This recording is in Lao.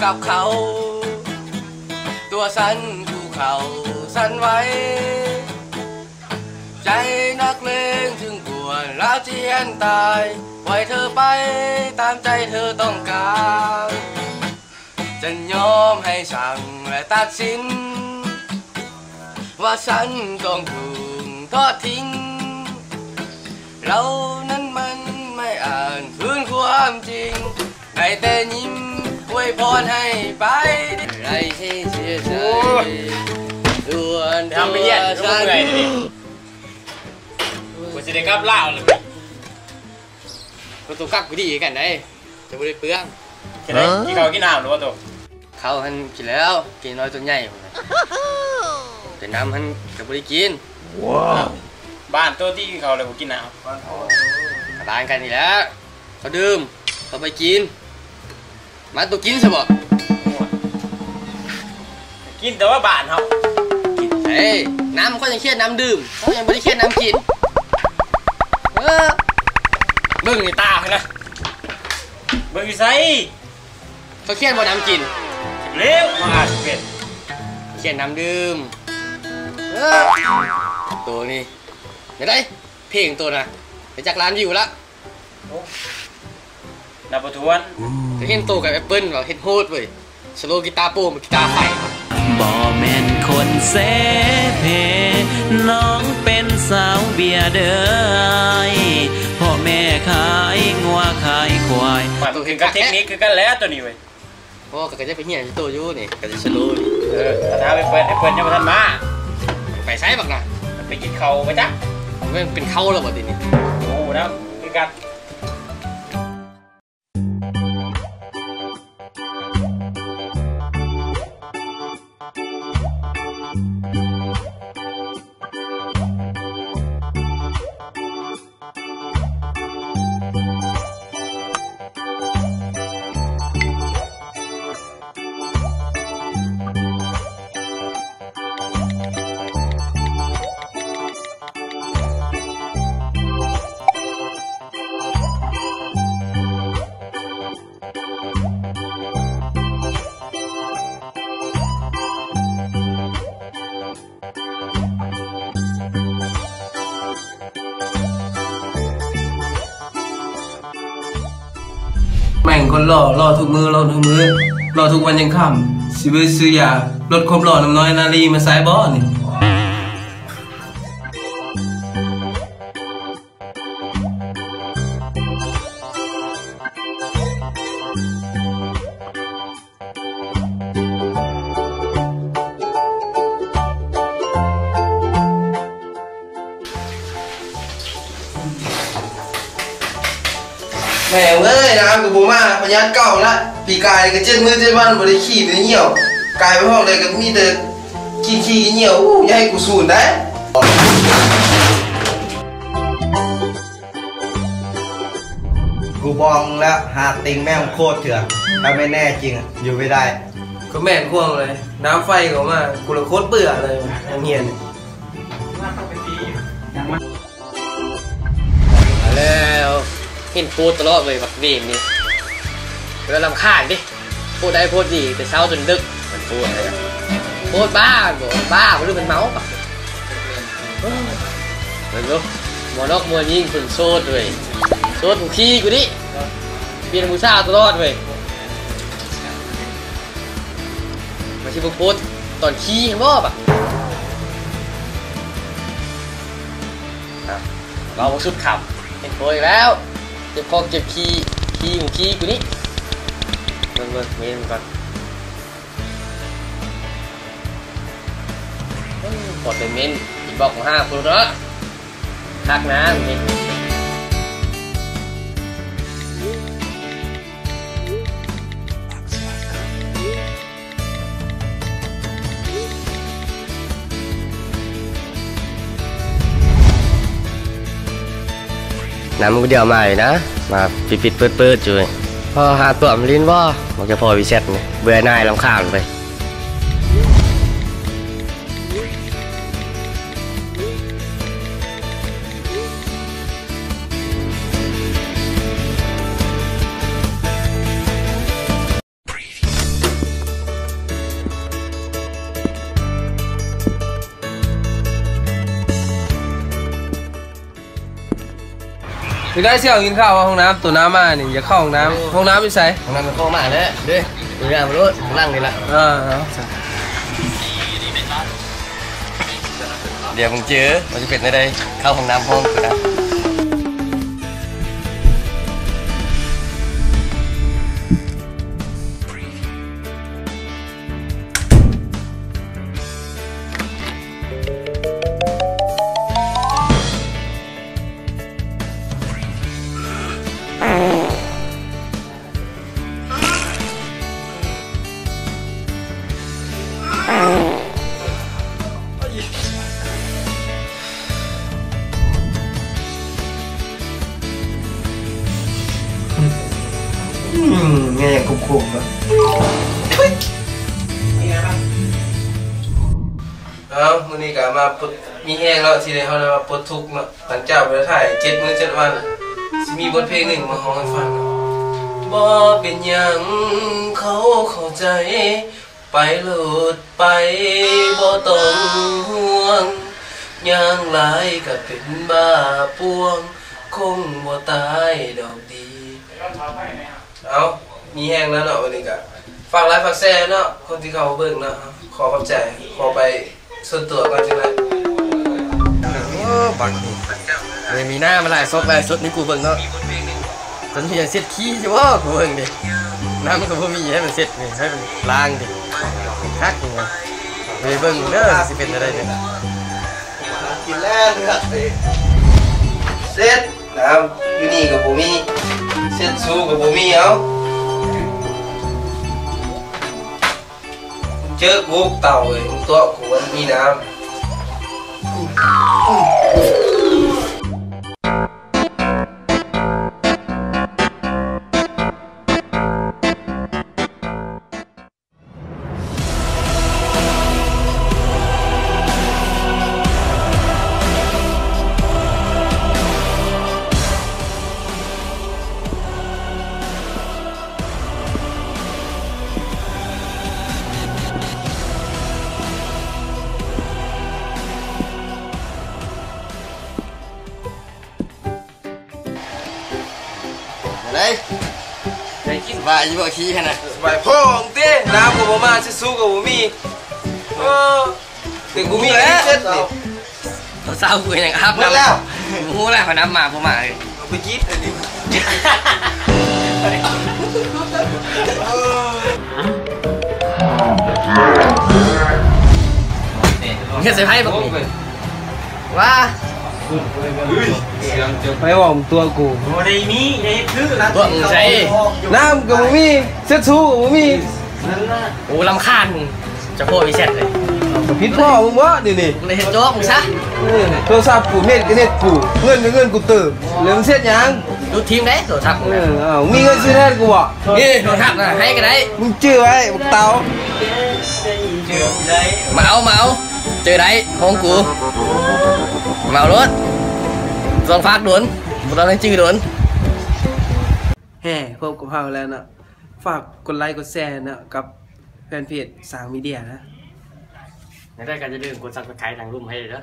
ກັບເຂົາ ຕົວສັ່ນ ພູເຂົາສັ່ນໄຫວ ໃຈນັກເລງເຖິງກວນລາວຈະຮຽນຕາຍ ປ່ອຍເທີໄປຕາມໃຈເທີຕ້ອງການ ຈະຍອມໃຫ້ສັ່ງ ແລະ ຕັດສິນ ວ່າສັນຕ້ອງຖືກທອດຖິ້ມ ເຫຼົ່ານັ້ນມັນໄມ່ອາດຟື້ນຄວາມຈິງ ໄດ້ແຕ່ຍິ້ມອວຍພອນໃຫ້ໄປ ໄດ້ໃຫ້ເສຍໃຈ ໂອ້ຍ ສ່ວນ ໄປທຳໄປຮຽນ ຕົວສັນ ເມື່ອຍນີ້ ກວ່າຊິໄດ້ກັບລາວແລ້ວ ບໍ່ຕ້ອງກັບກໍດີຄືກັນໄດ໋ ຈະບໍ່ໄດ້ເປືອງ. ກິນໄດ້ ກິນເຂົ້າກິນນ້ຳແລ້ວບໍ່ໂຕ? ເຂົ້າຫັ້ນກິນແລ້ວ ກິນນ້ອຍໂຕໃຫຍ່ພຸ້ນນະ ແຕ່ນ້ຳຫັ້ນກໍບໍ່ໄດ້ກິນ. ວ້າວ ບ້ານໂຕຕິກິນເຂົ້າແລ້ວບໍ່ກິນນ້ຳ? ກະບ້ານກັນນີ້ແຫຼະ ເຂົາດື່ມ ເຂົາໄປກິນ. ມາໂຕກິນຊະບໍ່? ໂອ້ຍ ກິນແຕ່ວ່າບ້ານເຮົາ ກິນໃສ? ນ້ຳຂ້ອຍຍັງຄຽດນ້ຳດື່ມ ເຂົາຍັງບໍ່ໄດ້ຄຽດນ້ຳກິນ. ເອີ ເບິ່ງໃນຕາເພິ່ນນະ ເບິ່ງຢູ່ໃສ? ເຂົາຄຽດບໍ່ນ້ຳກິນ? ເລວ ມາອາດເປັນ ຄຽດນ້ຳດື່ມ. ເອີ ໂຕນີ້ ໄດ້ ເພງໂຕນະ ໄປຈັກລ້ານວິວລະ? ໂອ້ ນັບບໍ່ຖ້ວນ. ເຈົ້າເຫັນໂຕກັບແອັບເປິ້ນບໍ່? ເຮັດໂຫດເວີຍ ສະໂລກີຕາໂປ່ງ ກີຕາໄຟ. ບໍ່ແມ່ນຄົນເສເພ ນ້ອງເປັນສາວເບຍເດີ ພໍ່ແມ່ຂາຍງົວຂາຍຄວາຍ. ມັນຄືກັບເທັກນິກຄືກັນແຫຼະໂຕນີ້ເວີຍ. ໂອ້ ກໍ ກໍຈະໄປຮຽນໂຕຢູ່ນີ້ ກໍຈະສະໂລນີ້. ເອີ ຖ້າໄປເປີດ ໄປເປີດຍັງບໍ່ທັນມາ. ໄປໃສບັກນະ? ໄປກິນເຂົ້າໄປຈັກ. ແມ່ນເປັນເຂົ້າແລ້ວບໍ່ຕິນີ້? ໂອ້ ນຳຄືກັນ. ແມ່ງຄົນຫຼໍ່ ຫຼໍ່ທຸກມື້ ຫຼໍ່ທຸກມື້ ຫຼໍ່ທຸກວັນຍັງຄ່ຳ ຊິໄປຊື້ຢາລົດຄວາມຫຼໍ່ນຳນ້ອຍນາລີມາໃຊ້ບໍ່ນີ້? ແມ່ເອີຍ ນ້ຳກໍບໍ່ມາ ພະຍາດເກົ່າລະ ປີກາຍກໍເຈັດມື້ເຈັດວັນບໍ່ໄດ້ຂີ້ບໍ່ໄດ້ຍ່ຽວ ກາຍໄປຫ້ອງໃດກໍມີແຕ່ຂີ້ຂີ້ຍ່ຽວ ໂອ້ ຢ່າໃຫ້ກູສູນໄດ໋. ກູບອກແລ້ວ ຫາຕິງແມ່ມໂຄດເຖື່ອ ຖ້າແມ່ນແນ່ຈິງ ຢູ່ບໍ່ໄດ້. ກໍແມ່ນຄວາມເລີຍ ນ້ຳໄຟກໍມາ ກູລະໂຄດເບື່ອເລີຍ ໂຮງຮຽນນີ້. ແລ້ວ ເຫັນໂພດຕະຫຼອດເລີຍ ບັກເວນນີ້ ເວລາລຳຄານເດ້ ໂພດໄດ້ໂພດດີ ແຕ່ເຊົ້າຈົນເດິກ ມັນໂພດແທ້ ໂພດບ້າບໍ່ ບ້າບໍ່ ຫຼືມັນເມົາປະ? ເບິ່ງດູ ໝໍນອກໝໍຍິງເພິ່ນໂສດເວີຍ ໂສດຜູ້ຂີ້ກູນີ້ ປ່ຽນຜູ້ສາວຕະຫຼອດເວີຍ. ມັນຊິບໍ່ໂພດຕອນຂີ້ຫັ້ນບໍ່ບາດ? ເວົ້າບໍ່ສຸດຄຳ ເຫັນໂພດອີກແລ້ວ ເຈັບຄໍເຈັບຂີ້ ຂີ້ຂອງຂີ້ກູນີ້ ເບິ່ງ ເບິ່ງ ເບິ່ງກ່ອນ. ໂອ້ ພໍແຕ່ເມັນ ອິນບັອກມາຫາກູເນາະ ຄັກນານີ້. ນ້ຳກູດຽວມາອີກນະ ມາປິດໆເປີດໆຢູ່ ພໍຫາຕົວມາຫຼິ້ນບໍ່ ມັກຈະພໍວິເຊັດນີ້ ເບື່ອໜ່າຍລຳຄານເວີຍ. ແ ໄດ້ ຊິເຂົ້າກິນເຂົ້າ ຫ້ອງນ້ຳ ໂຕນ້ຳມານີ້ ຢາກເຂົ້າຫ້ອງນ້ຳ. ຫ້ອງນ້ຳຢູ່ໃສ? ຫ້ອງນ້ຳມັນເຂົ້າມາແລ້ວເດ້ ຢູ່ໜ້າພຸ້ນໂລດ ຫຼັງນີ້ລະ. ເອີ ດຽວມຶງເຈີວ່າຊິເປັນແນວໃດ ເຂົ້າຫ້ອງນ້ຳພ້ອມກັນນະ. ອືມ ແງ່ຢ່າງຄົມໆເນາະ. ເອົ້າ ມື້ນີ້ກະມາປົດ ມີແຮງເນາະ ທີ່ໄດ້ ເຮົາໄດ້ມາປົດທຸກເນາະ ຫຼັງຈາກບໍ່ໄດ້ຖ່າຍເຈັດມື້ເຈັດວັນ ຊິມີບົດເພງໜຶ່ງມາຮ້ອງໃຫ້ຟັງເນາະ. ບໍ່ເປັນຫຍັງ ເຂົາເຂົ້າໃຈ ໄປໂລດໄປ ບໍ່ຕ້ອງຫ່ວງ ຍ່າງຫຼາຍກະເປັນບ້າປ່ວງ ຄົງບໍ່ຕາຍດອກດີ. ເອົ້າ ມີແຮງແລ້ວເນາະ ວັນນີ້ກະ ຝາກໄລຟ໌ຝາກແຊເນາະ ຄົນທີ່ເຂົ້າມາເບິ່ງເນາະ ຂໍຂອບໃຈ ຂໍໄປສ່ວນຕົວກ່ອນຈັ່ງໃດ. ໂອ້ ບັກນີ້ ເອີ ມີໜ້າມາໄລຟ໌ສົດ ໄລຟ໌ສົດໃຫ້ກູເບິ່ງເນາະ. ຕົວນີ້ເຊັດຂີ້ຊິບໍ່ ກູເບິ່ງເດ້ ນ້ຳກະບໍ່ມີ ໃຫ້ມັນເຊັດນີ້ ໃຫ້ມັນລ້າງເດ້ ຄັກນີ້ນະ. ໄປເບິ່ງເດີ ຊິເປັນແນວໃດນີ້. ກິນແລ້ວເລືອດເດ້ ເຊັດ ນ້ຳຢູ່ນີ້ກະບໍ່ມີ ເຊັດຊູກະບໍ່ມີ. ເອົ້າ ເຈີກູເຕົ່າເອີຍ ມຶງຕົວະກູມັນມີນ້ຳ. ໄດ້ ໄດ້ກິນ ສະບາຍຢູ່ບໍ່ຂີ້ຫັ້ນນະ? ສະບາຍພໍ່ມຶງຕິ ນ້ຳກະບໍ່ມາ ທິດຊູກະບໍ່ມີ. ເອີ ແຕ່ກູມີແລ້ວ ເຊັດນີ້ ສາວກູຍັງອາບນ້ຳ ບໍ່ຮູ້ແລ້ວ ຂ້ອຍນ້ຳມາບໍ່ມາເລີຍ ເອົາໄປກິນອັນນີ້. ເຮັດໃສ່ໃຜບັກນີ້ ວ່າ ໄປເວົ້າຕົວະກູ ບໍ່ໄດ້ມີ ໄດ້ເຮັດຄືລະ ຕົວະໃສ ນ້ຳກະບໍ່ມີ ເຊັດຊູກະບໍ່ມີ. ໂອ້ ລຳຄານ ຈະໂພດມີແຊັດເລີຍ ກະຜິດພໍ່ມຶງບໍ່ນີ້ ກູໄດ້ເຮັດຈອກມຶງຊະ. ເອີ ໂທລະສັບກູ ເນັດກະເນັດກູ ເງິນກະເງິນກູຕື່ມ ແລ້ວມຶງເຊັດຫຍັງ? ດູດຖິ້ມເດ້ໂທລະສັບ ເອີ ເອົ້າ ມີເງິນຊື້ແທນກູບໍ່? ນີ້ໂທລະສັບນະ ໃຫ້ກະໄດ້ ມຶງຈື່ໄວ້ບັກເຕົ່າ. ມາເອົາ ມາເອົາ ເຈີໄດ້ຂອງກູ ມາເອົາໂລດ ບໍ່ຕ້ອງຝາກດົນ ບໍ່ຕ້ອງໃຫ້ຈື່ດົນ. ແຮ່ ພົບກັບເຮົາແລ້ວເນາະ ຝາກກົດໄລກົດແຊເນາະ ກັບແຟນເພຈສາງມີເດຍນະ. ແນວໃດກະຢ່າລືມກົດຊັບສະໄຄຣບ໌ ດັງລຸ່ມໃຫ້ເດີ.